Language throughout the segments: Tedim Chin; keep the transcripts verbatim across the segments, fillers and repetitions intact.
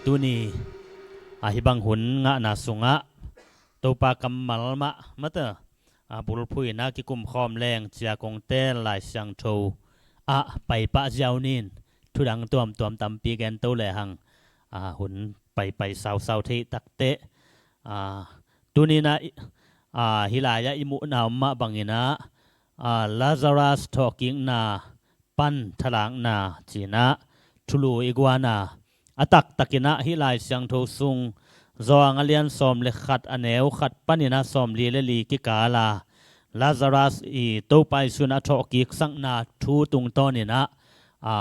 Tuni a hih bang hun ngahna sungah Topa kammal mah mate a bulphuhna kikumkhawm leng cia kong teel Lai Siangtho ah paipah ziau nin thudang tuamtuam tampi gento lehang a hun paipai sausau theih takteh a tuninah a hih lai-ah i muhna om mah banginah a Lazarus thawhkikna pan thalakna cinah thulu i guana a taktakinah hih Lai Siangtho sung Zawhang a lian sawm le khat a neu khat paninah sawm li le li kikala Lazarus i Topa i sunah a thawhkiksakna thu tungtawninah a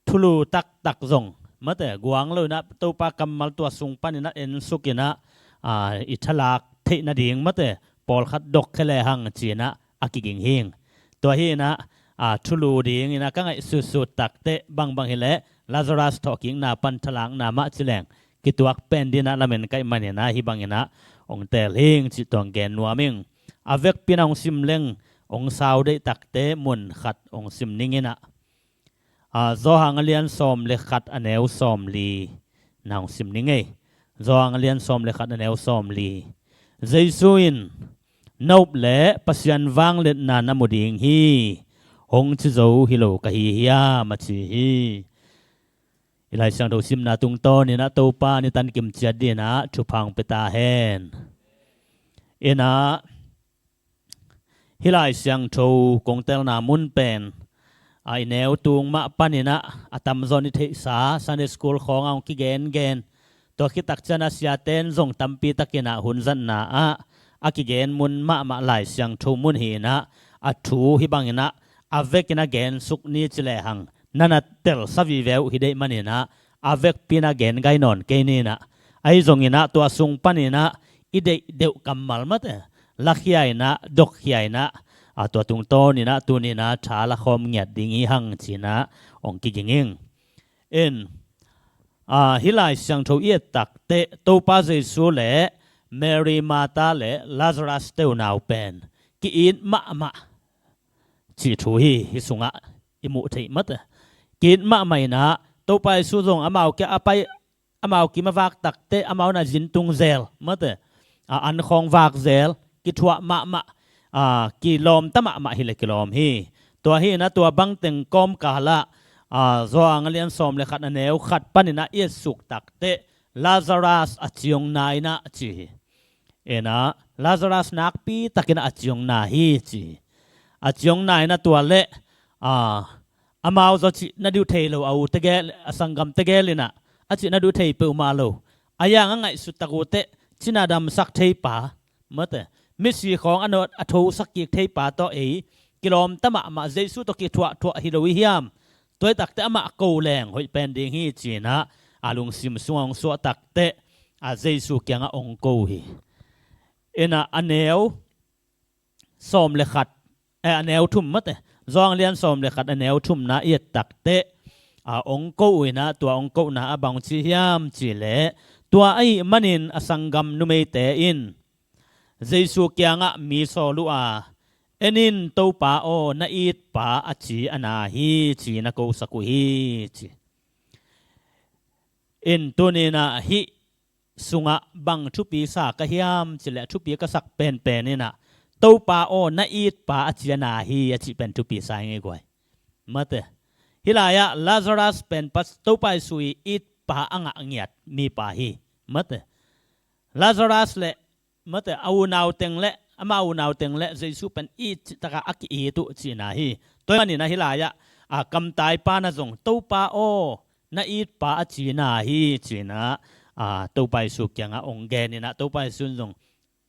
thulu taktak zong mate guang loinah Topa kammal tua sung paninah ensukinah a i thalak theih nading mate pawlkhat dok khe lehang cinah a kiging hing. Tua hinah a thulu dinginah ka ngaihsutsut takteh bangbang hileh Lazarus thawhkikna pan thalakna mah cileng kituak pen dinah lamen kaih maninah hih banginah ong teel hing cih tuang gen nuam ing. A vekpinah ong sim leng ong sau deih takteh mun khat ong sim ninginah a Zawhang a lian sawm le khat a neu sawm li na ong sim ning ei. Zawhang a lian sawm le khat a neu sawm li. Jesu in na up le Pasian vangliatna na mu ding hi. Hong ci zo hi lo ka hi hiam a ci hi. I Lai Siangtho simna tungtawninah Topa ni tankim ciat dinah thupha ong pia ta hen. Inah hih Lai Siangtho kong telna mun pen a i neu tung mah paninah a tamzaw in i theihsa Sunday school khawngah hong kigengen tua khit takcianah siaten zong tampi takinah hun zatna ah a kigen mun mahmah Lai Siangtho mun hinah a thu hih banginah a vekinah gensuk ni ci lehang na na telsa vive uh hi deih maninah a vekpinah gen gai nawn kei ninah ahi zonginah tua sung paninah i deih deuh kammal mate lakhia inah dokkhia inah a tua tungtawninah tuninah tha lakhawm ngiat ding hi hang cinah ong kiging ing. In a hih Lai Siangtho i et takteh Topa Jesu le Mary, Martha le Lazarus teunau pen ki-it mahmah cih thu hi hih sungah i muh theih mate. Ki-it mahmah inah Topa Jesu zong amau kia a pai amau kim a vak takteh amau na zin tung zel mate a an khawng vak zel kithuah mahmah a kilawmta mahmah hileh kilawm hi. Tua hinah tua bangteng kawmkalah a Zawhang a lian sawm le khat a neu khat paninah i etsuk takteh Lazarus a ciong na inah ci hi. Inah Lazarus nakpi takinah a ciong na hi ci hi. A ciong na inah tua leh a amau zaw cih na duh thei lo a u tegel a sanggam tegelinah a cih na duh thei peuhmah lo a yang a ngaihsut tak uh teh cina damsak theipa mate misi khawng a nawt a thosak kik theipa tawh ei kilawmta mahmah Jesu tawh kithuahthuah hi lo i hiam? Tua i takteh amah ko leng hoih pen ding hi cinah a lungsim sungah hong suah takteh a Jesu kiangah hong ko hi. Inah a neu sawm le khat eh, a neu thum mate Zawhang lian sawm le khat a neu thumna i et takteh a ong ko uh inah tua ong kohna a bang ci hiam cihleh tua ahih manin a sanggam numeite in Jesu kiangah mi sawl uh a en in Topa aw na itpa a ci a na hi ci na kosak uh hi ci. In tuninah hih sungah bang thupi sa ka hiam cileh a thupi ka sak penpen inah Topa aw na itpa a ci a na hi a cih pen thupi sa ing i guai. Mate hih lai-ah Lazarus pen Topa Jesu i itpa a ngah ngiat mipa hi. Mate Lazarus le mate a unau teng le ama unau teng le Jesu pen it cih takah a ki-it uh cihna hi. Tua hi maninah hih lai-ah a kamtaipa na zong Topa aw na itpa a cina hi cinah a Topa Jesu kiangah ong geninah Topa Jesu in zong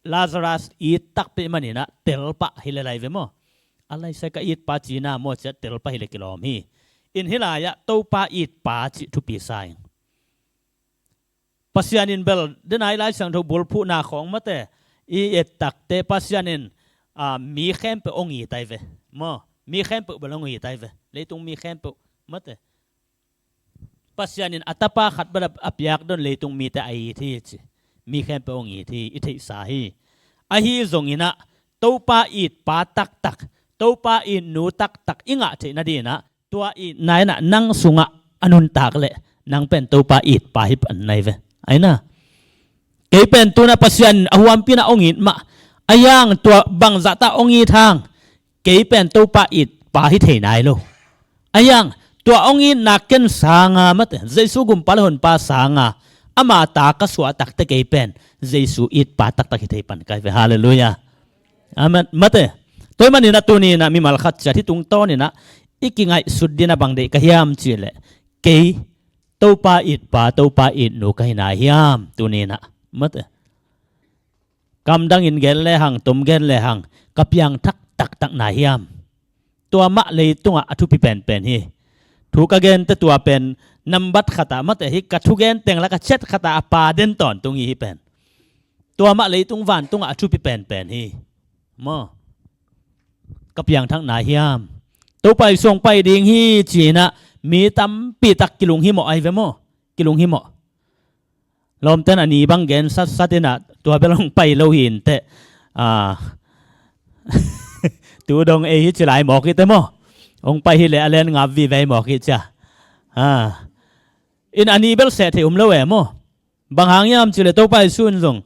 Lazarus it takpih maninah telpah hi le lai ve maw? A laisai ka itpa cina maw ciah telpah hi le kilawm hi. In hih lai-ah Topa itpa cih thupi sa in Pasian in bel denai Lai Siangtho bulphuhna khawng mate i et takteh Pasian in a mi khempeuh ong it ai ve maw? Mi khempeuh bel ong it ai ve. Leitung mi khempeuh mate Pasian in a tapa khat bel a piak don leitung mite a it hi ci. Mi khempeuh ong it hi i theihsa hi. Ahi zonginah Topa itpa taktak Topa itnu taktak i ngah theih nadinah tua itna inah nang sungah a nuntak leh Nang pen Topa itpa hi pan nai ve. Aina. Kei pen tuna Pasian a huampi na ong it mah. A yang tua bangzah ta ong it hang. Kei pen Topa itpa hi thei nai lo. A yang tua ong itna ken sanga mate. Jesu gumpa le honpa sanga. Ama ta ka suah takte kei pen. Jesu itpa taktak hi thei pan kai ve. Halleluiah. Amen. Mate. Tua ahih manin a tuni in a mimal khat ciat hi tungtawn in a i kingaihsut ding a bang deih ka hiam cih leh. Kei Topa itpa, Topa itnu ka hi nai hiam, tuni in a. Mate. Kamdang in gen lehang, tom gen lehang, ka piangthak taktak nai hiam. Tua mah leitungah a thupi penpen hi. Thu ka gente tua pen, nambat khatah, mate hi, ka thugen teng lak a chet khatah a pa den tawntung hi hi pen. Tua mah leitung vantungah a thupi penpen hi. Maw. Ka piangthak nai hiam. Topa Jesu hong pai ding hi ci-in a mi tampi tak kilunghimawh ahi ve maw. Kilunghimawh. Lawmten a ni bang gen satsat in a tua bel hong pai lo hi inteh. Ah. Tu dong ei hi ci lai mawk hi te maw. Hong pai hi leh a len ngap vive mawk hi cia. Ah. In a ni bel seh thei um lo e maw. Bang hang hiam cih leh Topa Jesu in zong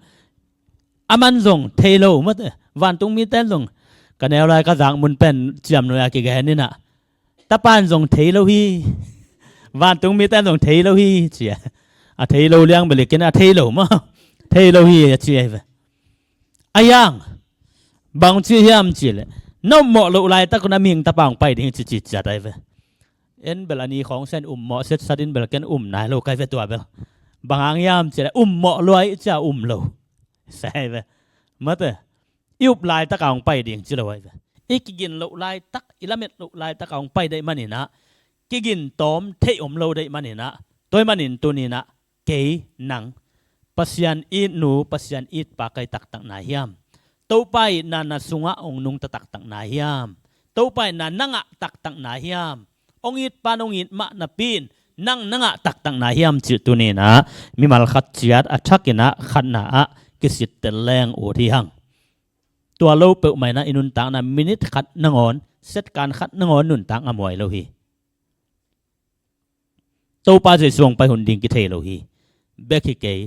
aman zong thei lo mate. Vantung mite in zong ka neu lai ka zak mun pen ciamnuai a kigen in a. Tapa in zong thei lo hi. Vantung mite in zong thei lo hi ci a. A thei lo liang belikin a thei lo maw. Thei lo hi a ci ahi ve. A yang bang ci hiam cih leh na ummawh loh laitak un a mihing tapa hong pai ding hi ci ci ciat ahi ve. En bel a ni khawng sen ummawh setsat in bel ken um nai lo kai ve tua bel. Bang hang hiam cih leh ummawh lua ih cia um lo. Sai ve. Mate. I up laitak a hong pai ding ci lo ahi ve. I kigin loh laitak, i lamet loh laitak a hong pai deih manin a. Kigin tawm theih om lo deih manin a. Tua ahih manin tuni in a. Kei nang Pasian itnu, Pasian itpa ka hi taktak nai hiam? Topa itna na sungah hong nungta taktak nai hiam? Topa itna na ngah taktak nai hiam? Hong itpa in hong it mah napi in nang na ngah taktak nai hiam cih tuni in a mimal khat ciat a thak in a khatna ah kisittel leng ut hi hang. Tua lo peuhmah in a i nuntakna minit khat nangawn, setkan khat nangawn nuntak ngam huai lo hi. Topa Jesu hong pai hun ding kithei lo hi. Bek hi kei.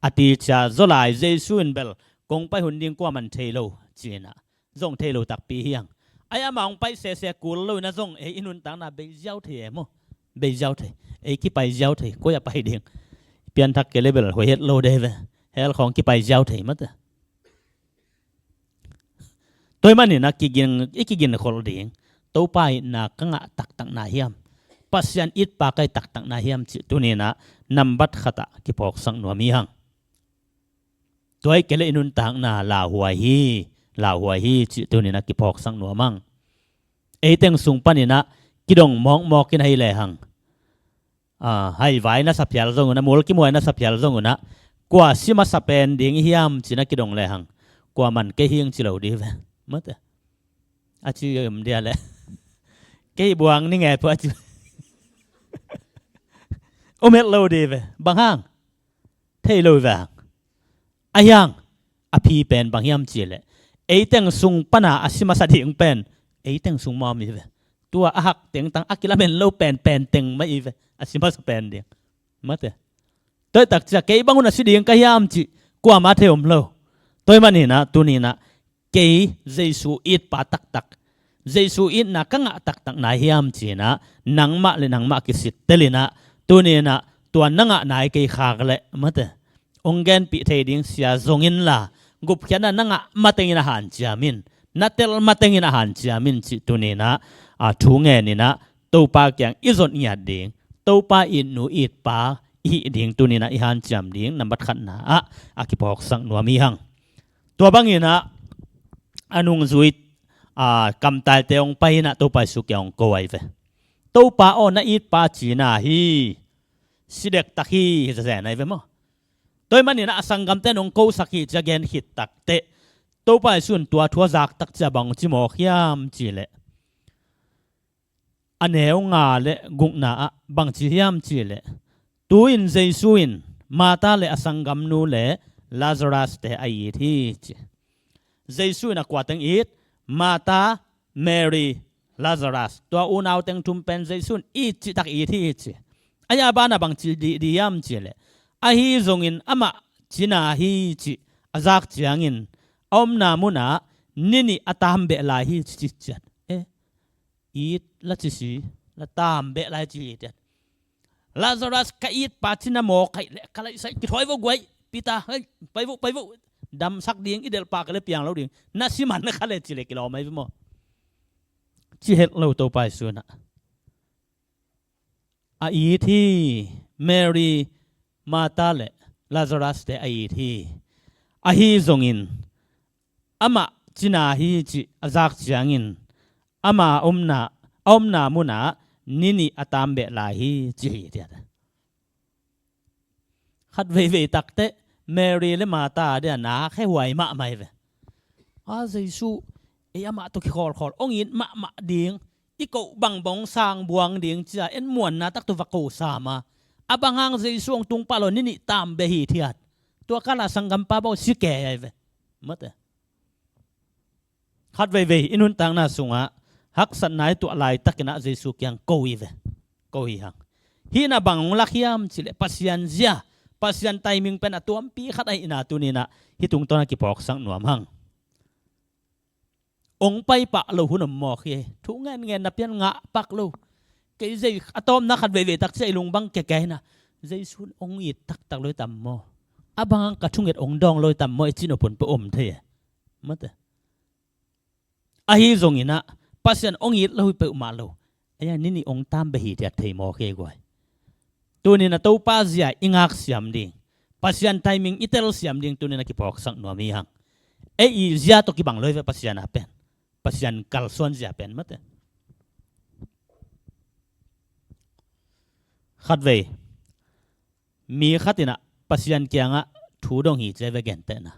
A ti cia zaw lai Jesu in bel kong pai hun ding kuaman thei lo ci-in a. Zong thei lo takpi hi hang. Ai amah hong pai sese kul lo in a zong ei i nuntakna bei ziau thei e maw. Bei ziau thei. Ei kipai ziau thei. Koi a pai ding. Pianthak kei le bel huai het lo dei ve. Hell khawng kipai ziau thei mate. Tua ahih manin a kigin, i kigin khol ding. Topa itna ka ngah taktak nai hiam? Pasian itpa ka hi taktak nai hiam cih tuni in a nambat khat ah kiphawksak nuam hi hang. Tua ahih kei leh i nuntakna lauhuai hi, lauhuai hi cih tuni in a kiphawksak nuam hang. Ei teng sung panin a kidong mawkmawk in ahi lehang. Ah, haivai na sa phial zong un a, mul kimuai na sa phial zong un a, kua si masa pen ding i hiam ci-in a kidong lehang. Kuaman kei hi ing ci lo ding ve. Mate. A ci om dia leh. Kei buang ni nge pua a ci. Om het lo ding ve. Bang hang. Thei lo ve hang. A hiang, a phi pen bang hiam cih leh. Ei teng sung pana a si masa ding pen. Ei teng sung mawk hi ve. Tua a hak tengtang a kilamen lo pen, pen teng mah hi ve. A si masa pen ding. Mate. Tua ahih tak ciang kei bang hun a si ding ka hiam cih. Kuamah thei om lo. Tua ahih manin a, tuni in a, kei Jesu itpa taktak. Jesu itna ka ngah taktak nai hiam ci-in a, nangmah le nangmah kisittel in a, tuni in a, tua na ngah nai kei khak leh, mate. Hong genpih thei ding sia zong inla, gupkhiatna na ngah mateng in a hanciam in, na tel mateng in a hanciam in cih tuni in a, a thu ngen in a, Topa kiang i zot ngiat ding, Topa itnu itpa i hih ding tuni in a i hanciam ding, nambat khatna ah, a kiphawksak nuam hi hang. Tua bangin a, a nungzui, a, kamtaite hong pai in a Topa Jesu kiang hong ko ahi ve. Topa aw na itpa cihna hi, si dektak hi, hi zazen ahi ve maw. Tua ahih manin a sanggamte in hong kosak hi ci-a gen khit takteh. Topa Jesu in tua thu a zak tak ciang bang ci mawk hiam cih leh. A neu nga le gukna ah bang ci hiam cih leh. Tu-in Jesu in Martha le a sanggamnu le Lazarus te a it hi ci. Jesu in a kua teng it, Martha, Mary, Lazarus. Tua unau teng thum pen Jesu in it cihtak it hi ci. A hia banah bang ci didi hiam cih leh, ahi zongin amah cina hi cih a zak ciangin a omna munah ni nih a taam beh lai hi ci, ci ciat. Eh, it la ci si, la taam beh lai ci hi tiat. Lazarus, ka itpa cina mawk aih leh ka laihsai kithawi vo guai, Peter, hei, pai vo, pai vo. Damsak ding, i delh pah ka le piang lo ding. Na si man na kha le ci le kilawm ahi ve maw. Ci het lo Topa Jesu in ah. A it hi. Mary, Martha le Lazarus te a it hi. Ahi zongin amah cina hi cih a zak ciangin ama omna, a omna munah ni nih a taam beh lai hi ci hi tiat. Khat veivei takteh Mary le Martha dia na khehuai mahmah hi ve. A Jesu, ei amah tawh kikhawlkhawl, ong it mahmah ding, i koh bangbang sang buang ding cia en muanna tak tawh va ko sam a, a bang hang Jesu ong tung pah lo ni nih taam beh hi thiat. Tua kala sanggampa bawh si kei ahi ve. Mate. Khat veivei i nuntakna sungah haksatna i tuah laitakin ah Jesu kiang ko hi ve. Ko hi hang. Hih na bang hong lak hiam cih leh Pasian zia, Pasian timing pen a tuampi khat ahihna tuni-in ah hih tungtawn a kiphawksak nuam hang. Ong pai pah lo hun om mawk hi. Thu ngenngen na pian ngah pak lo. Kei zei a tawpna khat veivei tak cia i lung bang keke hi na. Jesu in ong it taktak lo hi tam maw? A bang hang ka thunget ong dawng lo hi tam maw? I cih nop hun peuh om thei e. Mate. Ahi zongin ah Pasian ong it lo hi peuhmah lo. Ei a ni nih ong taam beh hi tiat thei mawk hi guai. Tuni-in a Topa zia i ngak siam ding, Pasian timing i tel siam ding tuni-in a kiphawksak nuam hi hang. Ei i zia tawh kibang lo hi ve Pasian a pen. Pasian kalsuan zia pen mate. Khat vei mi khat in ah Pasian kiangah thu dong hi ci a ve, gentehna.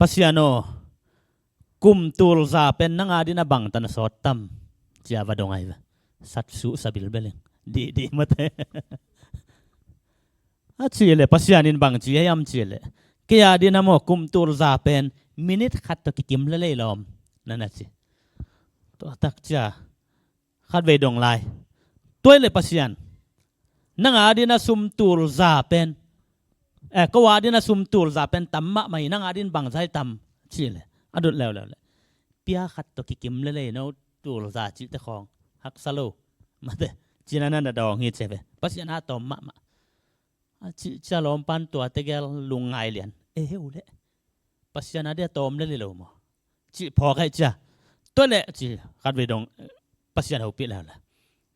Pasian aw, kum tul za pen nang adin a bangtan a sawt tam, ci a va dong ahi ve. Sat suh sa bilbel ing. Dih dih mate. A cih leh Pasian in bang ci hiam cih leh, kei adin a maw kum tul za pen minit khat tawh kikim lel ei lawm, na na ci. Tua tak cia khat vei dong lai. Tua hi leh Pasian, nang adin a sum tul za pen, eh, ko adin a sum tul za pen tam mahmah hi, nang adin bangzah hi tam cih leh, a dut leuleu leh, pia khat tawh kikim lel ei no tul za cihte khawng haksa lo mate, ci-in a na na dawng hi ci a ve. Pasian a tawm mahmah. A cih cia lawmpan tua tegel lungngai lian. E heu leh, Pasian adin a tawm lel ei lo maw? Cih phawk ahi cia. Tua leh ci khat vei dong, Pasian hopih leuleu.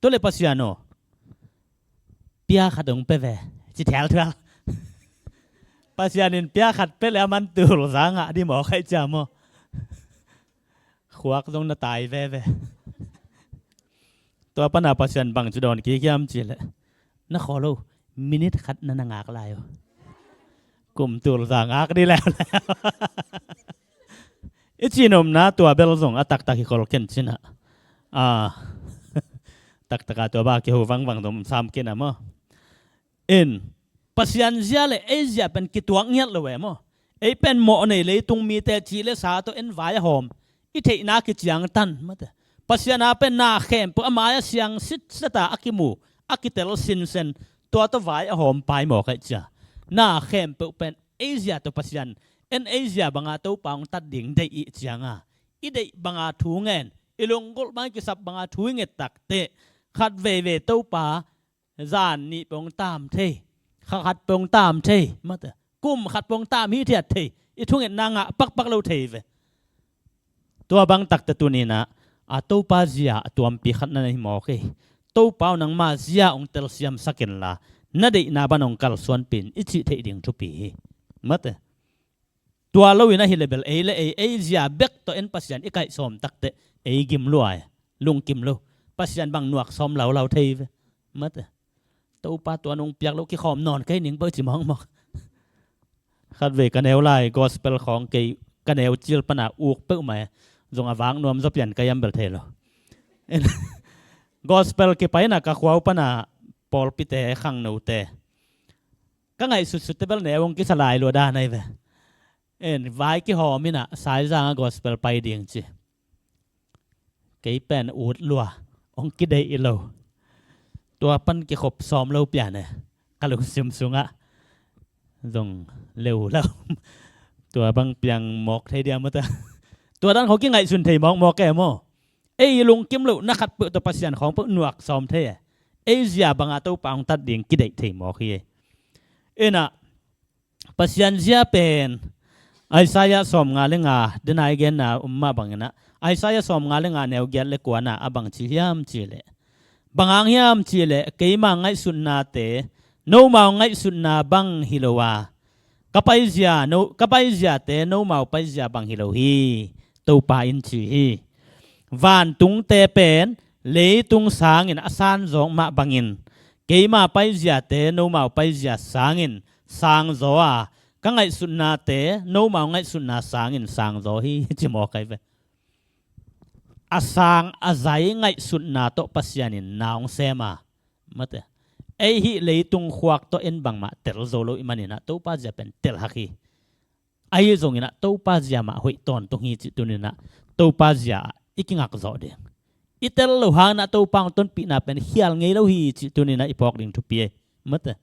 Tua leh Pasian aw, pia khat ong pe ve, ci thialthual. Pasian in pia khat pe leh a man tul za ngah dih mawk ahi cia maw? Khuak zong na tai veve. Tua pana Pasian bang ci dawn kik hiam cih leh, na khawl lo, minit khat na na ngak lai uh. Kum tul za ngak dih leuleu. I cih nopna tua bel zong a taktak hi khol ken cin ah. A taktak a tua bang kiho vangvang zong sam ken ah maw. In, Pasian zia le ei zia pen kituak ngiat lo e maw. Ei pen mawh nei leitung mite cih le sa tawh en vai a hawm, i theihna kiciangtan mate. Pasian a pen na khempeuh a mai-ah siang sitset a a kimu, a kitel sinsen, tua tawh vai a hawm pai mawk ahi cia. Na khempeuh pen ei zia tawh Pasian en, ei zia banga Topa hong tat ding deih i hih cianga, i deih banga thu ngen, i lunggulh banga kisap banga thu i nget takteh, khat veivei Topa zan nih peuh hong taam thei, kha khat peuh hong taam thei mate, kum khat peuh hong taam hithiat thei, i thungetna ngah pakpak lo thei ve. Tua bang takteh tuni-in ah, a Topa zia a tuampi khat na na hi mawk hi. Topa aw, nangma zia hong telsiamsak inla, na deihna bang hong kalsuanpih in, i cih theih ding thupi hi. Mate. Tua loin ahi leh bel ei le ei, ei zia bek tawh en Pasian i kaih sawm takteh ei gim lua e, lungkim lo. Pasian bang nuak sawm laulau thei ve. Mate. Topa tua nong piak lo kikhawm nawn kei ning bawh ci mawkmawk. Khat vei ka neu lai gospel khawng kei ka neu cil pana uk peuhmah e. Zong a vak nuam zaw pian ka hiam bel thei lo. Gospel kipaina ka khua uh pana pawlpite, khangnote, ka ngaihsutsutte bel neu hong kisa lai lua dan ahi ve. En, vai kihawm in ah Saizang ah gospel pai ding ci. Kei pen ut lua, hong kideih lo. Tua pan kikhop sawm lo pian e. Ka lungsim sungah zong leu lo. Tua bang piang mawk thei dia maw ta. Tua dan khawng kingaihsun thei mawkmawk e maw. Ei lungkim lohna khat peuh tawh Pasian khawng peuh nuak sawm thei e. Ei zia bangah Topa hong tat ding kideih thei mawk hi e. Inah Pasian zia pen Isaiah sawmnga le nga, denai genna um mah banginah Isaiah sawmnga le nga neu giat le kuana a bangci hiam cihleh, bang hang hiam cihleh, keima ngaihsutnate nomau ngaihsutna bang hi lo a, ka paizia no, ka paiziate nomau paizia bang hi lo hi, Topa in ci hi. Vantungte pen leitung sangin a sanzawk mah bangin keima paiziate nomau paizia sangin sangzaw a, ka ngaihsutnate nomau ngaihsutna sangin sangzaw hi, ci mawk ai ve. A sang a zai ngaihsutna tawh Pasian in na hong sem a, mate, ei hih leitung khuak tawh en bangmah tel zo lo i maninah Topa zia pen tel hak hi. Ahi zonginah Topa zia mah hoih tawntung hi cih tuninah Topa zia ah i kingak zawh ding. I tel lo hanginah Topa hong tonpihna pen khial ngei lo hi cih tuninah i phawk ding thupi e, mate.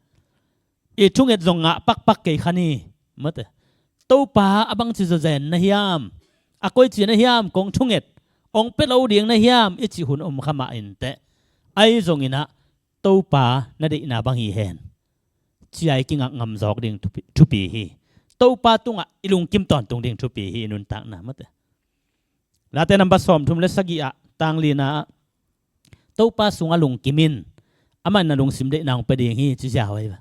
I thunget zong ngah pakpak kei khan hi, mate. Topa a bangci zawzen na hiam, a koici na hiam kong thunget, hong pia lo ding na hiam i cih hun om kha mah inteh. Ahi zonginah Topa na deihna bang hi hen, ci-a i kingak ngam zawk ding thupi, thupi hi. Topa tungah i lungkim tawntung ding thupi hi, i nuntakna, mate. Late nambat sawmthum le sagih ah, tang lina ah, Topa sungah lungkim in, amah in na lungsim deihna hong pia ding hi, ci ziau ahi ve.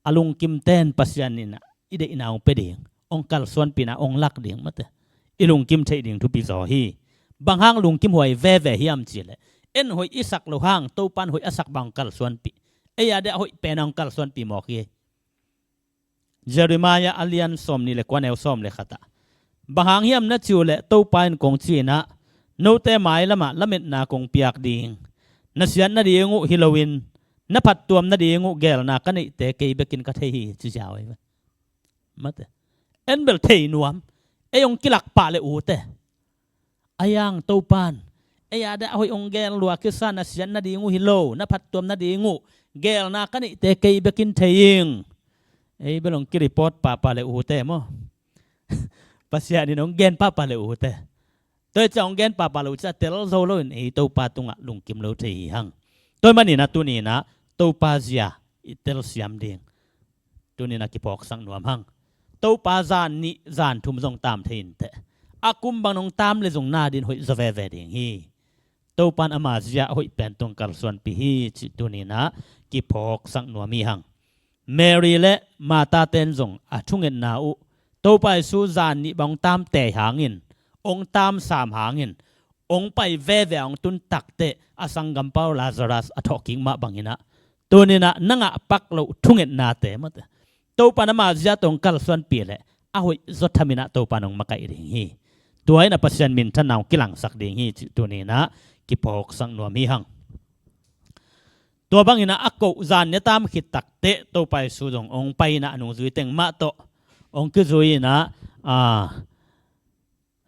A lungkimte in Pasian in i deihna hong pia ding, hong kalsuanpihna hong lak ding, mate. I lungkim theih ding thupi zaw hi. Bang hang lungkim huai veve hiam cihleh, en hoih i sak lo hang Topa in hoih a sak bang hong kalsuanpih. Ei a dia hoih pen a hong kalsuanpih mawk hi. Jeremiah a lian sawmnih le kua, neu sawm le khat ah, bang hang hiam na ci uhleh Topa in kong ci inah, note mailamah lametna kong piak ding. Na siat nading uh hi loin na phattuam nading uh geelna ka neihte kei bekin ka thei hi, ci ziau ahi ve. Mate. En bel thei nuam. Ei hong kilak pah le ute, a yang Topan ei a dia hoih hong geel lua kisa, na siat nading uh hi lo, na phattuam nading uh geelna ka neihte kei bekin thei ing. Ei bel hong kireport pahpah le ute maw. Pasian in hong gen pahpah le ute. Tua hi ciah hong gen pahpah lo ciah tel zo loin ei Topa tungah lungkim lo thei hi hang. Tua hi maninah tuninah Topa zia i telsiam ding tuninah kiphawksak nuam hang. Topa zan nih zan thum zong tam thei inteh. A kum bang nong tam le zong na din hoih zaw veve ding hi. Topan ama zia a hoih pen tung kalsuanpih hi cih tuninah kiphawksak nuam hi hang. Mary le Martha ten zong a thungetna uh Topa Jesu zan nih bang hong tam tei hangin, hong tam sam hangin, hong pai veve a hong tun takteh a sanggampau Lazarus a thawhkik mah banginah tuninah na ngah pak loh thungetnate mate Topan ama zia tawh hong kalsuanpih leh a hoih zaw thaminah Topan hong makaih ding hi. Tua inah Pasian minthanna hong kilangsak ding hi cih tuninah kiphawksak nuam hi hang. Tua banginah a koh zan nih a tam khit takteh Topa Jesu zong hong pai inah a nungzui teng mah tawh hong kizui inah, a,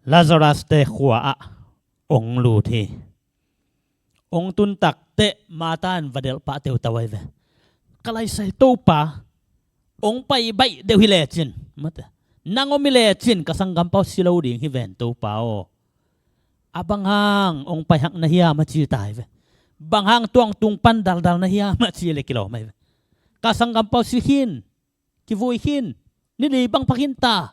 Lazarus te khua ah hong lut hi. Hong tun takteh Martha in va delh pah teutau ahi ve. Ka laisai Topa hong pai baih deuh hi lecin, mate, nang om hi lecin ka sanggampau si lo ding hi ven Topa aw. A bang hang hong pai hak na hiam a ci ta hi ve. Bang hang tuang tung pan daldal na hiam a ci le kilawm ahi ve. Ka sanggampau si khin, kivui khin, ni li bang pha khin ta.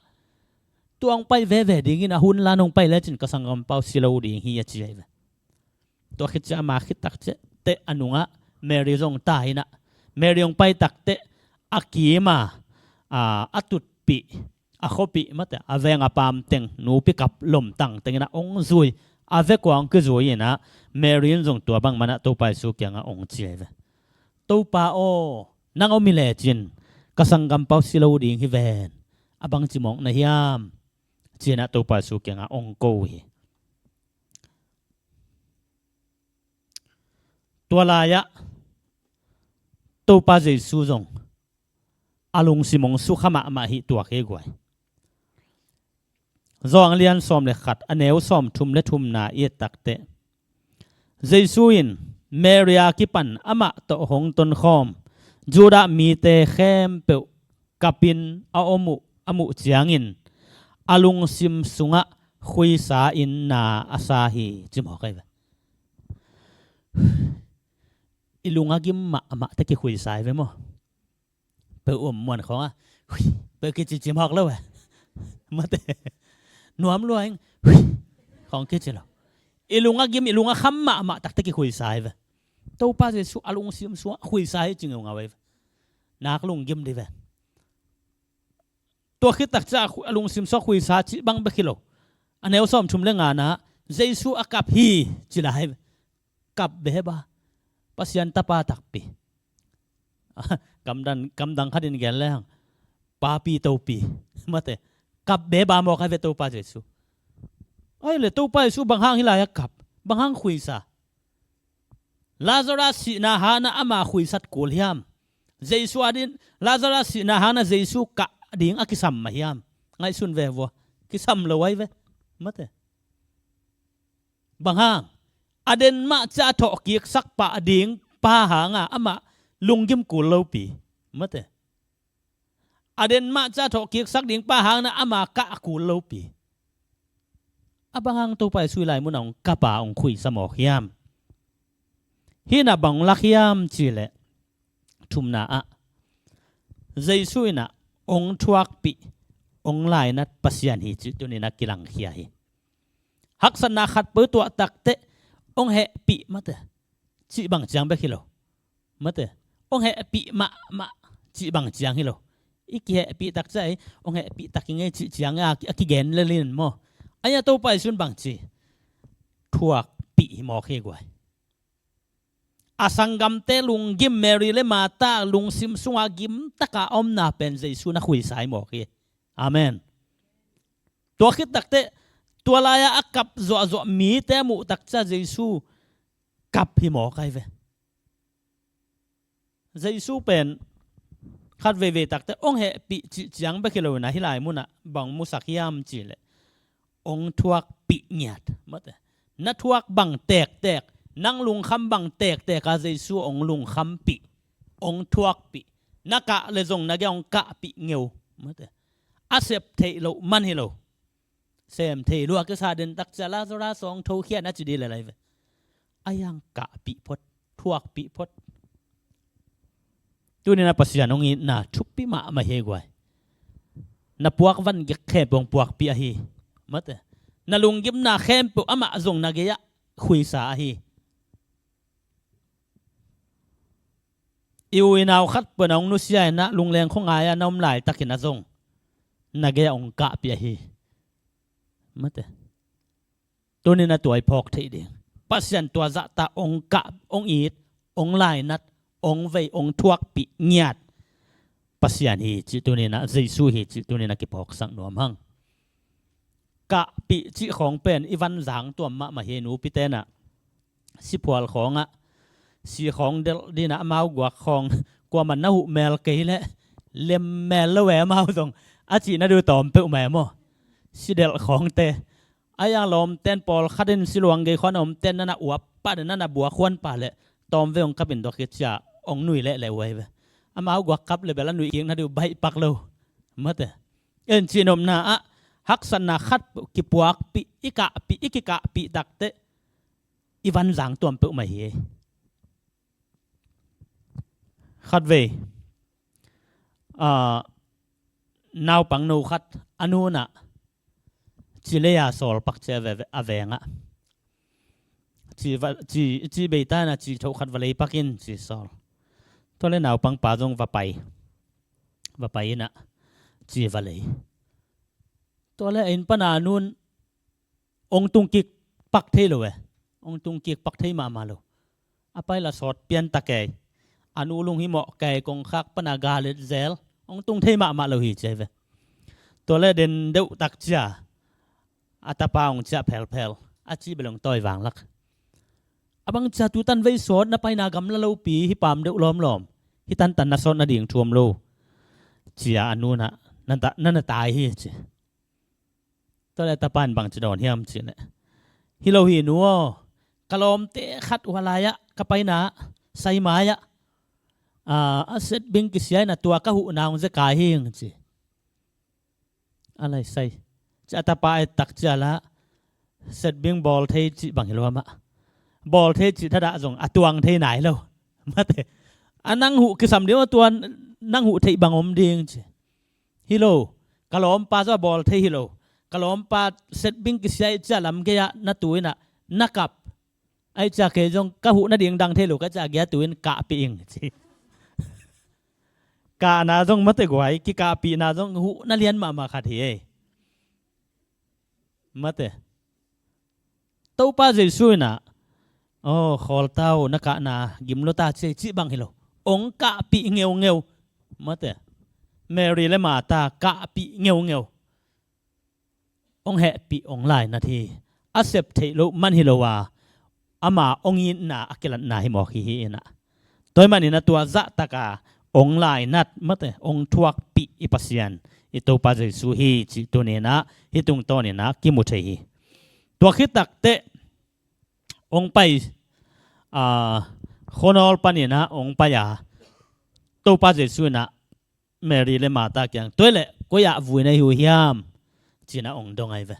Tuang pai veve dingin a hun la nong pai lecin ka sanggampau si lo ding hi a ci ahi ve. Tua khit ciah ama khit tak ciah teh a nungah Mary zong ta inah Mary hong pai takteh a kima, a, a tutpih, a khuapih mate a veng a pam teng nupi kap lomtang tenginah hong zui. A vekua hong kizui inah Mary in zong tua bang manah Topa Jesu kiangah hong ci ahi ve. Topa aw, nang om hi lecin ka sanggampau si lo ding hi ven. A bangci mawk na hiam? Cinah Topa Jesu kiangah hong ko hi. Tua lai-ah Topa Jesu zong a lungsim hong sukha mahmah hi tuak hi guai. Zawng lian sawm le khat a neu sawm thum le thumna i et takteh Jesu in Mary a kipan amah tawh hong tonkhawm Judah mite khempeuh kapin a om uh a muh ciangin a lungsim sungah khuisa in na a sa hi, ci mawk ahi ve. I lung a gim mahmah te kikhuisa hi ve maw? Peuh um muan khawng a, hui, peuh kici ci mawk lo e. Mate. Nuam lua ing, hui, khawng kici lo. I lung a gim, i lung a kham mahmah takte kikhuisa hi ve. Topa Jesu a lungsim sungah khuisa hi ci ngeungau hi ve. Nak lunggim di ve. Tua khit takciah a lungsim sungah khuisa cih bang bek hi lo. A neu sawmthum le ngana Jesu a kap hi ci lai hi ve. Kap beba, Pasian tapa takpi. Kamdan, kamdang khatin gen lehang, papi topi. Mate. Kap beba mawk ahi ve Topa Jesu. Ai le Topa Jesu bang hang hi lai a kap, bang hang khuisa? Lazarus sihna hana ama khuisat kul hiam? Jesu adin Lazarus sihna hana Jesu kah ding a kisam mah hiam? Ngaihsun ve vua. Kisam lo ahi ve. Mate. Bang hang? A den mah ciah a thawhkiksak pah ding pa hanga amah lunggim kul lopi. Mate. A den mah ciah a thawhkiksak ding pa hangna ama kah a kul lopi. A bang hang Topa Jesu i lai munah hong kapa hong khuisa mawk hiam? Hinah bang hong lak hiam cihleh, thumna ah Jesu inah hong thuakpih, hong lainat Pasian hi cih tuninah kilangkhia hi. Haksatna khatpeuh tuah takteh hong hehpih mate, cih bang ciang bek hi lo. Mate. Hong hehpih mahmah, cih bang ciang hi lo. I kihehpih takciah ei, hong hehpih tak i ngei cih ciang a, a kigen lelin maw? Aia Topa Jesu in bang ci? Thuakpih hi mawk hi guai. A sanggamte lunggim, Mary le Martha lungsim sunga gimtaka omna pen Jesu na khuisa hi mawk hi. Amen. Tua khit takteh tua lai-a a kap zuahzuah mite a muh takciah Jesu kap hi mawk ahi ve. Jesu pen khat veivei takte hong hehpih cih ciang bek hi lo inah hih lai munah bang musak hiam cihleh, hong thuakpih ngiat. Mate. Na thuak bang tektek, nang lungkham bang tektek a Jesu hong lungkhampih, hong thuakpih. Na kah le zong na gei hong kahpih ngeu. Mate. A sep theih loh man hi lo. Sem thei lua kisa den takcia Lazarus hong thokhian a ci dih le lai ve. A yang kahpih phot, thuakpih phot. Tunin a Pasian hong itna thupi mahmah hi guai. Na puak van gik khempeuh hong puakpih ahi. Mate. Na lunggimna khempeuh amah zong na gei-ah khuisa ahi. I u i nau khat puan a hong nusia inah lungleng khuangai a na om laitakin a zong na gei-ah hong kahpih ahi. Mate. Tunin a tua i phawk theih ding. Pasian tua zahta hong kah, hong it, hong lainat, hong vei, hong thuakpih ngiat Pasian hi cih tunin a, Jesu hi cih tunin a kiphawksak nuam hang. Kahpih cih khawng pen i vanzang tuam mahmah hi. Nupite inah siphual khawngah si khawng delh dinah amau guak khawng kuaman na huh mel kei leh lem mel lo e amau zong a cihna duh tawm peuhmah e maw? Si delh khawngte. A yang lawmten pawlkhat in siluang gei khuan a omten nana uap pah le nana buak khuan pah le tawmvei hong kapin dok hi cia hong nui lehleh uh ahi ve. Amau guak kap le bel a nuih kikna duh baih pak lo. Mate. En cihnopna ah haksatna khat kipuakpih, i kahpih, i kikahpih takteh i vanzang tuam peuhmah hi. Khatvei, ah, naupang no khat a nunah ci lei-a sawl pak ci a ve-, a vengah. Ci va, ci, ci beita inah ci thoh khat va lei pak in ci sawl. Tua le naupangpa zong va pai. Va pai inah ci va lei. Tua le a inn pana nun hong tungkik pak thei lo e. Hong tungkik pak thei mahmah lo. A pai la sawt pian ta kei. A nu lung hi mawh kei kongkhak pana galet zel. Hong tung thei mahmah lo hi ci ahi ve. Tua le den deuh tak cia a tapa hong ciah phelphel. A cih bel hong tawi vanglak. A bang cia tutan vei sawt na paina gamla lopi hi pam deuh lawmlawm. Hi tantan na sawt nading thu om lo. Cia a nunah na ta-, na na tai hi ci. Tua le tapa in bang ci dawn hiam cihleh, hi lo hi nu aw, Ka lawmte khat uh a lai-ah ka paina, sai mai-ah, a, a setbing kisia in a tua ka huhna hong zia kai hing ci. A lai sai. Ci a tapa et tak cia la, setbing bawl thei cih bang hi lo amah. Bawl thei cih thadah zong a tuang thei nai lo. Mate. A nang huh kisam ding a tua nang huh theih bang om ding ci. Hi lo. Ka lawmpa zaw a bawl thei hi lo. Ka lawmpa setbing kisia ih cia lam gei-ah na tu in a na kap. Ai cia kei zong ka huh nading dang thei lo ka cia gia tu in kahpih ing ci. Kahna zong mate guai, kikahpihna zong huh na lian mahmah khat hi ei. Mate. Topa Jesu in a, aw, khawlta uh na kahna gim lua ta ci ei cih bang hi lo. Ong kahpih ngeungeu. Mate. Mary le Martha kahpih ngeungeu. Ong hehpih ong lainat hi. A sep theih loh man hi lo a, ama ong itna a kilatna hi mawk hi hi in a. Tua ahih manin a tua zahtaka ong lainat mate, ong thuakpih i Pasian i Topa Jesu hi cih tuni in a, hih tungtawn in a kimu thei hi. Tua khit takteh ong pai, a, khuanawl panin a ong pai a, Topa Jesu in a Mary le Martha kiang, tua hi leh koi ah vui na hi uh hiam? Ci-in a ong dong ahi ve.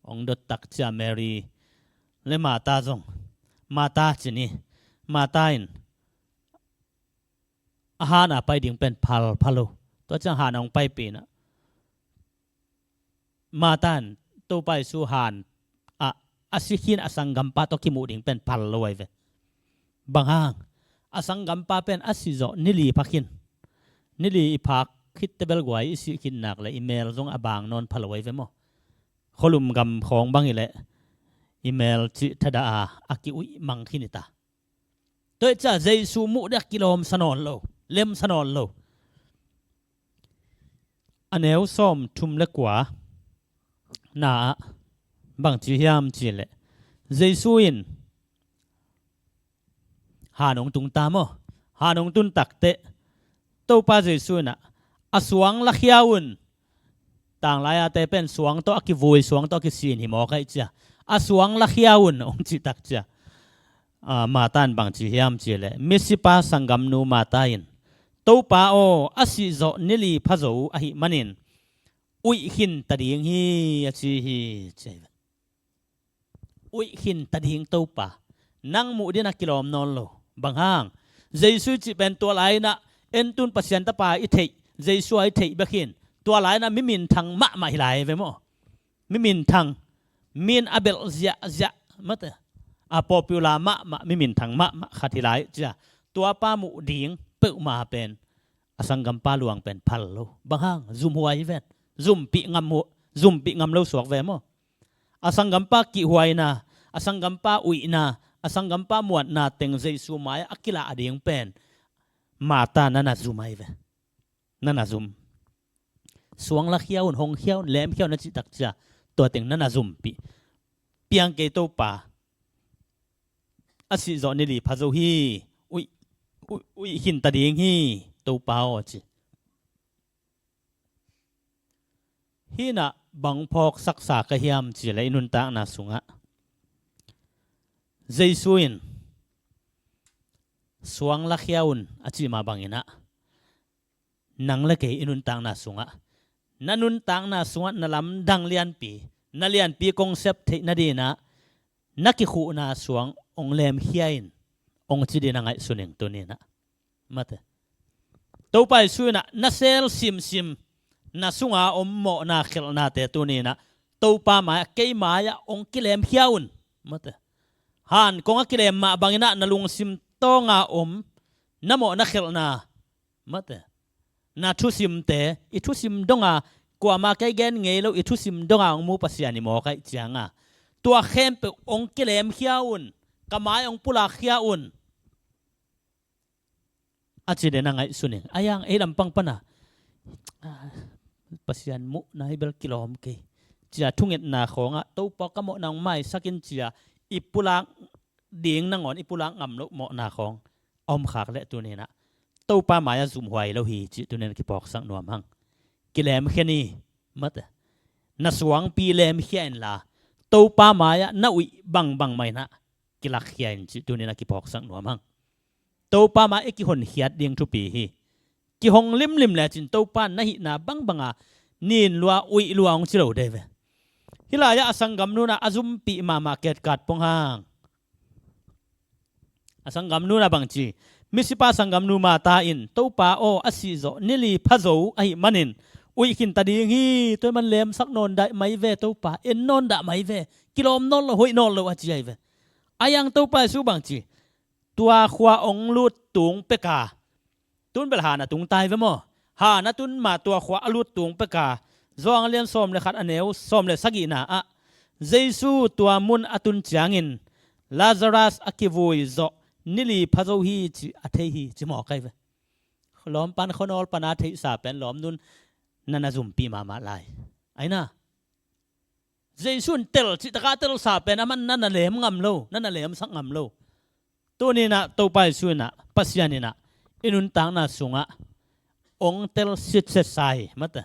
Ong dot tak cia Mary le Martha zong, Martha ci ni, Martha in a han a pai ding pen phalphal lo. Tua ciang han a ong paipih in a, Martha in Topa Jesu han ah a si khin a sanggampa tawh kimuh ding pen phal lo ahi ve. Bang hang? A sanggampa pen a si zawh ni li pha khin. Ni li i phak khit teh bel guai i sih khin nak leh i mel zong a bang nawn pha lo ahi ve maw? Khualum gam khawng bang hi leh i mel cih thadah a a kiuih mang khin hi ta. Tua hi cia Jesu muh dek kilawmsa nawn lo, lemsa nawn lo. A neu sawmthum le kua na ah bang ci hiam cih leh Jesu in han ong tung ta maw? Han ong tun takteh Topa Jesu in a, a suang lakhia un. Tanglai-ate pen suang tawh a kivui, suang tawh a kisin hi mawk ahi cia. A suang lakhia un ong cih tak cia. A, Martha in bang ci hiam cih leh, misipa sanggamnu Martha in, Topa aw, a sih zawh ni li pha zo ahih manin uih khin ta ding hi a ci hi ci ahi ve. Uih khin ta ding Topa. Nang muh ding a kilawm nawn lo. Bang hang? Jesu i cih pen tua lai-in a en tun Pasian tapa i theih, Jesu a i theih bek hi in. Tua lai-in a mi minthang mahmah hi lai ve maw? Mi minthang. Min a belh ziahziah mate, a popular mahmah, mi minthang mahmah khat hi lai cia. Tuapa muh ding peuhmah pen a sanggampa luang pen phal lo. Bang hang? Zumhuai hi ven. Zumpih ngam hu-, zumpih ngam lo suak ve maw? A sanggampa kihhuaina, a sanggampa uihna, a sanggampa muanna teng Jesu mai-ah a kilah ding pen Martha na na zum ahi ve. Na na zum. Suang lakhia un, hong khia un, lemkhia un na cih tak cia, tua teng na na zumpih. Piang kei Topa, a sih zawh ni li pha zo hi. Uih, uih, uih khin ta ding hi Topa aw ci. Hih in a bang phawksaksa ka hiam cih leh i nuntakna sungah Jesu in suang lakhia un a cih mah bangin a, nang le kei i nuntakna sungah, na nuntakna sungah na lamdang lianpi, na lianpi kong sep theih nadingin a, na kikhuhna suang ong lemkhia in, ong ci ding na ngaihsun ing tuni-in a. Mate. Topa Jesu in a na sel simsim, na sunga om mawhna khelhnate tuni-in a Topa mai-ah, kei mai-ah ong kilemkhia un. Mate. Han kong a kilem mah bangin a na lungsim tawnga om na mawhna khelhna, mate, na thusimte, i thusim donga, kuama kei gen ngei lo, i thusim donga ong mu Pasian i mawk ahih cianga, tua khempeuh ong kilemkhia un, ka mai ong pulakkhia un, a ci ding na ngaihsun ing. A yang ei lampang pana, ah, Pasian muhna hi bel kilawm kei, cia thungetna khawngah Topa ka mawhna ong maisak in cia i pulak ding nangawn i pulak ngam loh mawhna khawng a om khak leh tuni-in a Topa mai-ah zumhuai lo hi cih tuni-in a kiphawksak nuam hang. Kilemkhia ni, mate. Na suangpi lemkhia inla, Topa mai-ah na uih bangbang mah in a kilakkhia in cih tuni-in a kiphawksak nuam hang. Topa mai i kihonkhiat ding thupi hi. Kihong limlim lecin Topa in na hihna bangbanga nin lua, uih lua hong ci lo dei ve. Hih lai-ah a sanggamnu in a zumpih mahmah ketkat pong hang. A sanggamnu in a bang ci, misipa sanggamnu Martha in, Topa aw, a sih zawh ni li pha zo ahih manin uih khin ta ding hi. Tua ahih man lemsak nawn dah mai ve Topa, en nawn dah mai ve, kilawm nawn lo, hoih nawn lo a ci ahi ve. A yang Topa Jesu bang ci, tua khua hong lut tung peka, tun bel han a tung tai ve maw? Han a tun ma tua khua a lut tung peka, Johan lian sawm le khat a neu sawm le sagihna ah, Jesu tua mun a tun ciangin Lazarus a kivui zawh ni li pha zo hi ci a thei hi ci mawk ahi ve. Lawm pan khuanawl pana theihsa pen lawmnun na na zumpih mahmah lai. Aina Jesu in tel cih takah telsa pen aman na na lem ngam lo, na na lemsak ngam lo. Tuni-in ah Topa Jesu in ah, Pasian in ah i nuntakna sungah hong tel sitset sa hi, mate.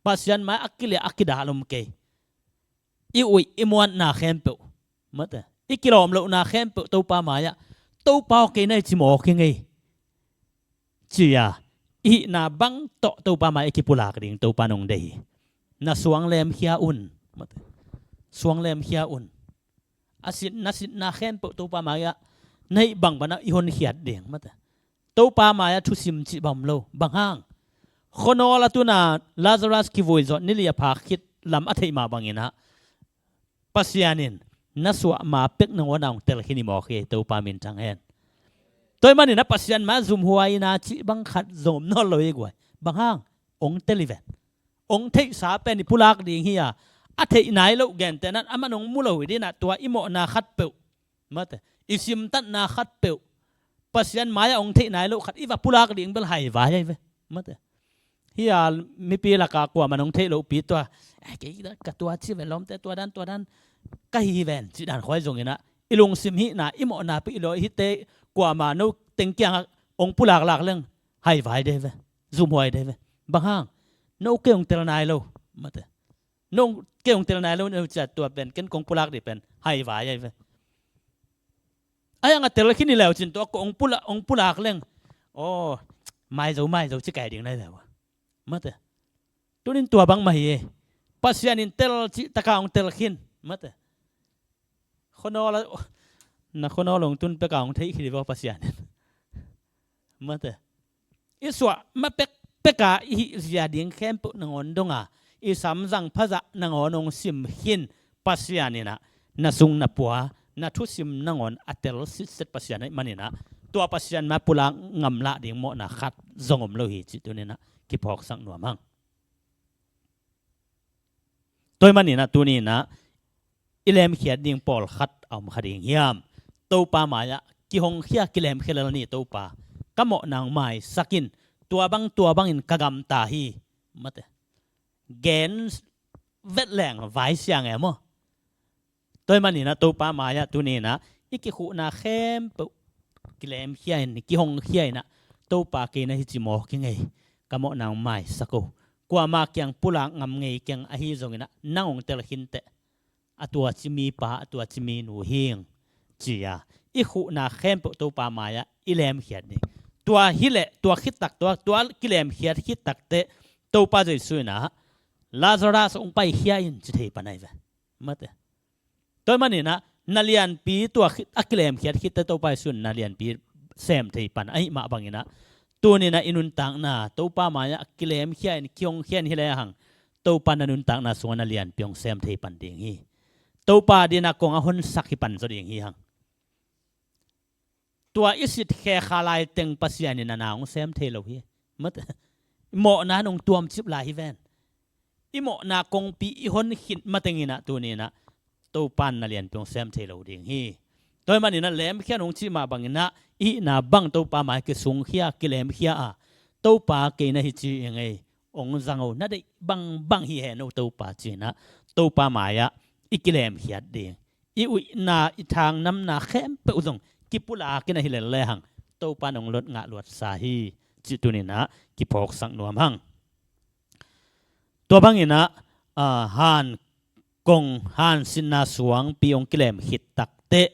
Pasian mai a kiliah a kidal om kei. I uih i muanna khempeuh, mate, i kilawm lohna khempeuh Topa mai-ah, Topa aw, kei na hi ci mawk hi ngei. Ci-a i hihna bang tawh Topa mai i kipulak ding Topa in hong deih hi. Na suang lemkhia un, mate. Suang lemkhia un. A sit, na sitna khempeuh Topa mai-ah na hih bang banah i honkhiat ding, mate. Topa mai-ah thusim cih bang om lo. Bang hang? Khuanawl a tun a Lazarus kivui zawh ni li a phak khit lam a theih mah bangin ah, Pasian in na suah ma pek nangawn a hong tel khin hi mawk hi, Topa min thang hen. Tua ahih manin ah Pasian mai-ah zumhuaina cih bang khat zong om nawn lo hi guai. Bang hang? Hong tel hi ven. Hong theihsa pen i pulak ding hi-a, a theih nai loh gentehna-in aman hong mu lo hi ding-in ah, tua i mawhna khatpeuh, mate, i simtatna khatpeuh, Pasian mai-ah hong theih nai loh khat i va pulak ding bel haivai ahi ve, mate. Hih a mipi lakah kuaman hong theih lohpi tua, "Eh, kei ka tua ci ve, lawmte, tua dan, tua dan ka hi hi ven," cih dan khawng hi zongin ah, i lungsim hihna, i mawhna peuh, i lawi hihte kuamah no teng kiangah hong pulaklak leng haivai dei ve, zumhuai dei ve. Bang hang? No kei hong tel nai lo, mate. No kei hong tel nai lo, no ciat tua pen ken kong pulak dih pen haivai ahi ve. A hiang a tel khin hi leu cin tua kong pula-, hong pulak leng, aw, maizo, maizo ci kai ding nai leu a, mate. Tunin tua bang mah hi e. Pasian in tel cih taka hong tel khin, mate. Khuanawl a, na khuanawl hong tun peka hong theih khit hi vaw Pasian in, mate. I suah ma pekpeka i hih zia ding khempeuh nangawn donga, i samzang phazah nangawn hong sim khin Pasian in ah, na sung na pua, na thusim nangawn a tel sitset Pasian ahih manin ah, tua Pasian mai-ah pulak ngam lah ding mawhna khat zong om lo hi cih tunin ah kiphawksak nuam hang. Tua ahih manin ah tunin ah i lemkhiat ding pawlkhat a om kha ding hiam? Topa mai-ah kihongkhia, kilemkhia lel ni, Topa, ka mawhna hong maisak in, tua bang, tua bangin ka gamta hi, mate. Gen vet leng vai siang e maw? Tua ahih manin ah Topa mai-ah tunin ah i kikhuhna khempeuh kilemkhia in, kihongkhia in ah, Topa, kei na hi ci mawk hi ngei, ka mawhna hong maisak o. Kuama kiang pulak ngam ngei keng, ahi zongin ah nang hong tel khin teh, a tua ci mipa, a tua ci minu hi ing, ci-a i khuhna khempeuh Topa mai-ah i lemkhiat ding. Tua hileh, tua khit tak, tua, tua kilemkhiat khit tak teh Topa Jesu in ah, Lazarus, hong paikhia in, ci thei pan ahi ve, mate. Tua ahih manin ah na lianpi tua khit, a kilemkhiat khit teh Topa Jesu in na lianpi sem thei pan ahih mah bangin ah, tunin ah i nuntakna Topa mai-ah kilemkhia in, kihongkhia in hi lehang, Topa in na nuntakna sungah na lianpi hong sem thei pan ding hi. Topa adingin ah kong a honsak hi pan zaw ding hi hang. Tua i sitkhe kha laiteng Pasian in a na hong sem thei lo hi, mate. Mawhna in hong tuamcip lai hi ven. I mawhna kongpi i hon khit matengin ah tunin ah Topa in na lianpi hong sem thei lo ding hi. Tua ahih manin ah lemkhia in hong cih mah bangin ah i hihna bang Topa mai-ah kisungkhia, kilemkhia a, Topa, kei na hi ci hi ngei, hong zang o, na deih bangbang hi hen o Topa, ci-in ah Topa mai-ah i kilemkhiat ding. I uihna, i thangnamna khempeuh zong kipulak in ahi lel lehang, Topa in hong lot ngah luatsa hi, cih tunin ah kiphawksak nuam hang. Tua bangin ah, a, han kong, han sitna suangpi hong kilem khit tak teh,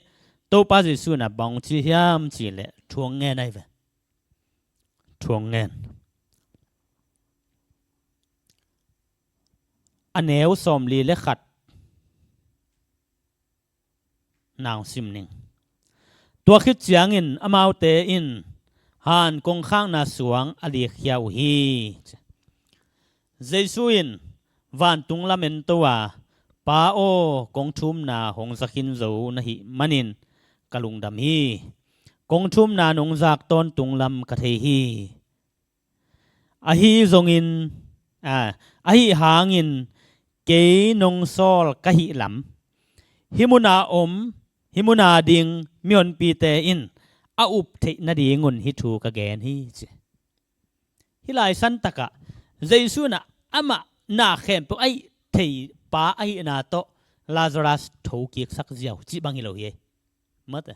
Topa Jesuh in ah bang ci hiam cih leh thu hong ngen ahi ve. Thu hong ngen. A neu sawmli le khat na hong sim ning. Tua khit ciangin amaute in han kongkhakna suang a likkhia uh hi. Jesuh in vantung lam ento a, Pa aw, kong thumna hong za khin zo na hih manin ka lungdam hi. Kong thumna nong zak tawntung lam ka thei hi. Ahi zongin, a, ahi hangin kei nong sawl ka hih lam, hih muna om, hih muna ding mihonpite in a up theih nadingun hih thu ka gen hi, ci. Hih lai santakah Jesuh in ah amah na khempeuh a hih thei pa ahihna tawh Lazarus thokiksak ziau cih bang hi lo hi. Mate.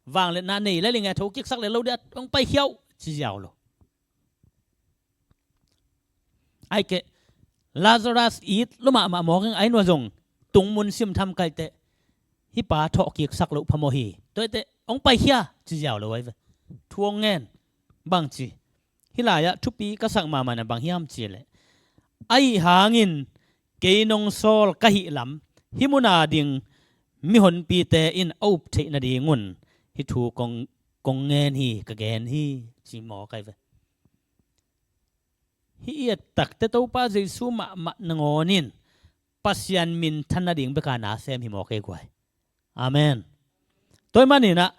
Vangliatna nei le ling e, thokiksak le lo dia, hong paikhia uh ci ziau lo. Ai keh, Lazarus it lo mahmah mawk ing, ai nua zong tungmun sim tham kaiteh, hih pa thawhkiksak loh phamawh hi. Tua iteh hong paikhia ci ziau lo ai ve. Thu hong ngen. Bang ci? Hih lai-ah thupi ka sak mahmah na bang hiam cih leh, ahi hangin kei nong sawl ka hih lam, hih muna ding mihonpite in a up theih nadingun hih thu kong, kong ngen hi, ka gen hi, ci mawk ai ve. Hih i et takteh Topa Jesuh mahmah nangawn in Pasian minthan nading beka na sem hi mawk ei guai. Amen. Tua ahih manin ah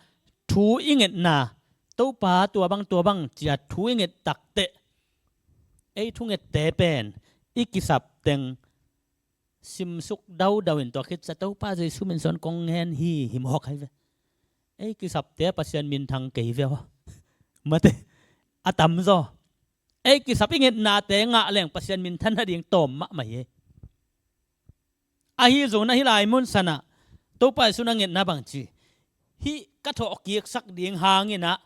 thu i ngetna, Topa tua bang tua bang ci-a thu i nget takteh ei thungette pen i kisap teng simsuk daudau in tua khit ciang Topa Jesuh min suang kong ngen hi, hi mawk ai ve. Ei kisapte Pasian minthang kei ve aw. Mate, a tamzaw. Ei kisap i ngetnate ngah leng Pasian minthan nading tawm mahmah hi. Ahi zongin ah hih lai mun sanah Topa Jesuh in a ngetna bang ci? Hih ka thawhkiksak ding hangin ah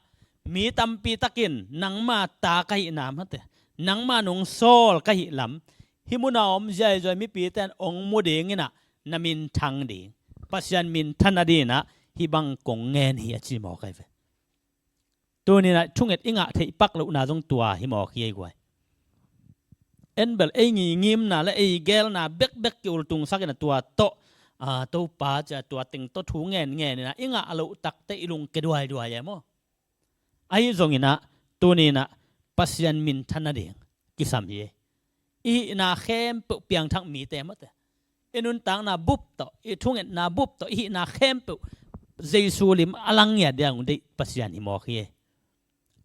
mi tampi takin nangma ta ka hihna, mate, nangma nong sawl ka hih lam, hih muna om ziaizaw mipite in hong mu dingin ah na minthang ding, Pasian minthan nadingin ah hih bang kong ngen hi, a ci mawk ai ve. Tuni-in ah thunget i ngah theih pak lohna zong tua hi mawk hi ei guai. En bel ei ngingimna le ei geelna bekbek ki-ultungsak in ah tua tawh, a, Topa ci-a tua teng tawh thu ngenngen in ah i ngah loh takteh i lungkia duaiduai e maw? Ahi zongin ah tuni-in ah Pasian minthan nading kisam hi. I hihna khempeuh piangthak mite, mate, i nuntakna bup tawh, i thungetna bup tawh, i hihna khempeuh Jesuh lim a lang ngiat ding a hong deih Pasian hi mawk hi.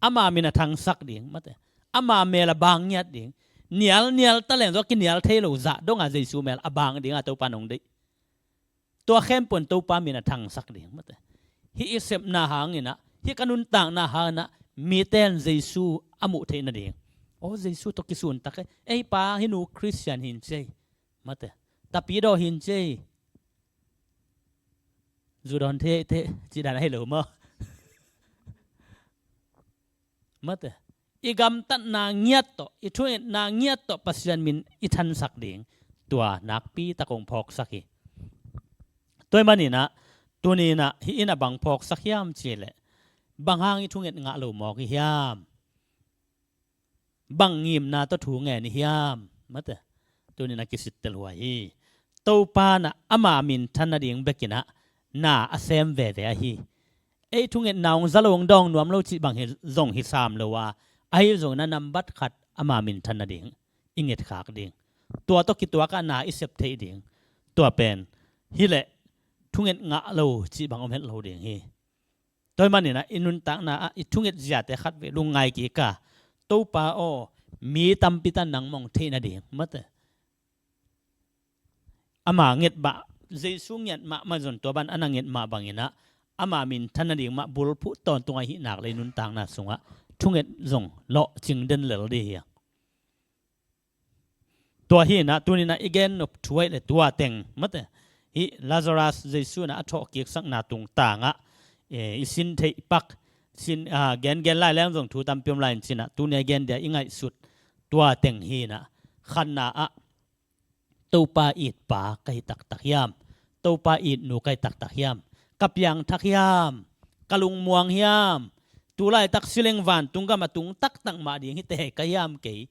Ama min a thangsak ding, mate, ama mel a bang ngiat ding. Nial, nial taleng zaw kinial thei lo zah dongah Jesuh mel a bang dingah Topa in hong deih. Tua khempeuh in Topa min a thangsak ding, mate. Hih i sepna hangin ah, hih ka nuntakna hangin ah mite in Jesuh a muh theih nading. Aw, Jesuh tawh kisun tak e. Ei pa, hih nu Khristian hi in ci ei, mate, tapidaw hi in ci ei. Zu dawn thei, thei, cih dan ahi lo maw? Mate, i gamtatna ngiat tawh, i thungetna ngiat tawh Pasian min i thansak ding, tua nakpi tak hong phawksak hi. Tua ahih manin ah tuni-in ah hih in a bang phawksak hiam cih leh, bang hang i thunget ngah lo mawk i hiam? Bang ngimna tawh thu ngen i hiam? Mate, tuni-in a kisittel huai hi. Topa in ah ama minthan nading bekin ah na a sem veve ahi. Ei thungetna hong za lo, hong dawng nuam lo cih bang hi zong hi sam lo a, ahi zongin ah nambat khat ama minthan nading i ngetkhak ding. Tua tawh kituakah na i sep theih ding. Tua pen hi leh thunget ngah lo cih bang om het lo ding hi. Tua ahih manin ah i nuntakna ah i thunget ziate khat vei lungngai kik a, Topa aw, mi tampi tan nang mong theih nading, mate, ama nget mah, Jesuh ngiat mahmah zong tua ban a na nget mah bangin ah ama minthan nading mah bulphuh tawntung ahih nak leh i nuntakna sungah thunget zong lawhcing den lel ding hi a. Tua hi-in ah tuni-in ah i gen nop thu ahih leh tua teng, mate, hih Lazarus Jesuh in ah a thawhkiksakna tungtangah, eh, i sin theih pak, sin, ah, gengen lai leng zong thu tampi om lai in cin ah, tuni-a i gen dia i ngaihsut tua teng hi-in ah, khatna ah Topa it pa ka hi taktak hiam? Topa it nu ka hi taktak hiam? ka piangthak hiam, ka lungmuang hiam, tu laitak sileng vantung gam a tung taktak mah ding hi teh ka hiam kei.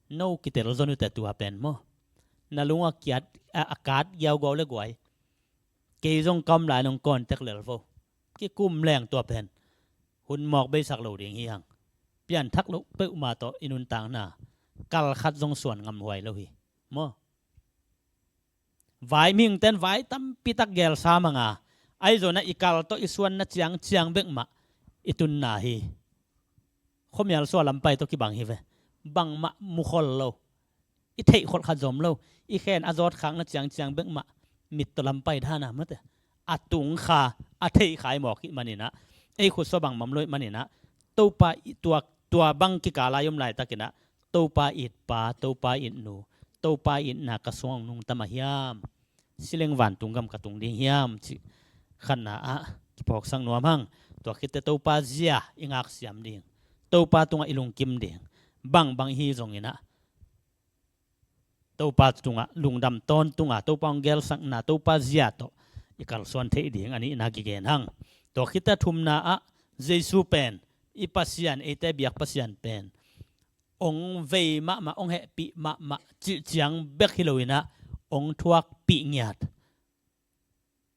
No kitel zon uh teh tua pen maw. Na lung a kiat a, a kat giaugiau le guai. Kei zong ka om lai nong kawntek lel vo. Kikum leng tua pen hun mawk beisak lo ding hi hang. Pianthak lo peuhmah tawh i nuntakna kal khat zong suan ngamhuai lo hi maw. Vai mihingten vai tampitak gelsa manga, ahi zongin i kal tawh i suanna ciangciang bek mah i tunna hi. Khuamial suah lampai tawh kibang hi ve. Bangmah mukhol lo, i theihkholh khat zom lo, i khen a zawtkhakna ciangciang bek mah mit tawh lampai dana mate. A tungkha, a theihkha i mawk ih maninah, ei khutsuah bang mam lo ih maninah, Topa ih tua, tua bang kikal lai om laitakinah, Topa itpa, Topa itnu, Topa itna ka sungah hong nungta mah hiam? Sileng vantung gam ka tung ding hiam? Cih khatna ah kiphawksak nuam hang. Tua khitte Topa zia i ngaksiam ding, Topa tungah i lungkim ding. Bangbang hi zonginah Topa tungah lungdam tawntunga, Topa hong gelsakna, Topa zia tawh i kalsuan theih ding a nihna kigen hang. Tua khitte thumna ah Jesu pen i Pasian, eite biak Pasian pen hong vei mahmah, hong hehpih mahmah cih ciang bek hi loinah hong thuakpih ngiat.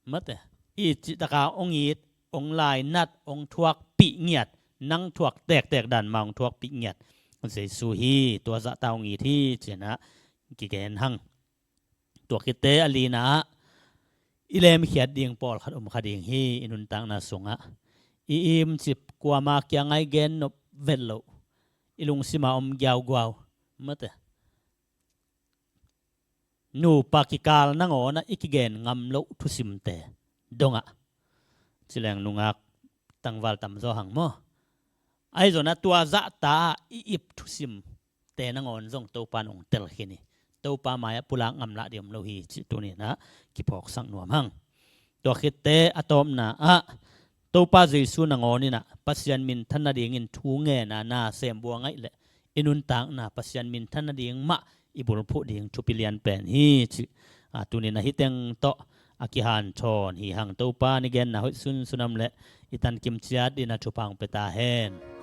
Mate, i cihtaka hong it, hong lainat, hong thuakpih ngiat, nang thuak tektek dan mah hong thuakpih ngiat Jesu hi. Tua zahta hong it hi cinah kigen hang. Tua khitte a lina ah i lemkhiat ding pawlkhat om kha ding hi. I nuntakna sungah i imcip kuama kiangah i gen nop vet loh, i lungsima om giaugiau, mate, nupa kikal nangawnah i kigen ngam loh thusimte dongah, cileng nungak tangval tamzaw hang maw. Ahi zonah tua zahta i ip thusimte nangawn zong Topa in hong telkhin hi. Topa mai-ah pulak ngam lah ding om lo hi cih tuninah kiphawksak nuam hang. Tua khitte a tawpna ah Topa Jesu nangawninah Pasian minthan nadingin thu ngena na sem buangaih leh i nuntakna Pasian minthan nading mah i bulphuh ding thupi lian pen hi cih, a, tuninah hih teng tawh a kihanthawn hi hang. Topa ni genna hoih sunsunam leh i tankim ciat dinah thupha hong pia ta hen.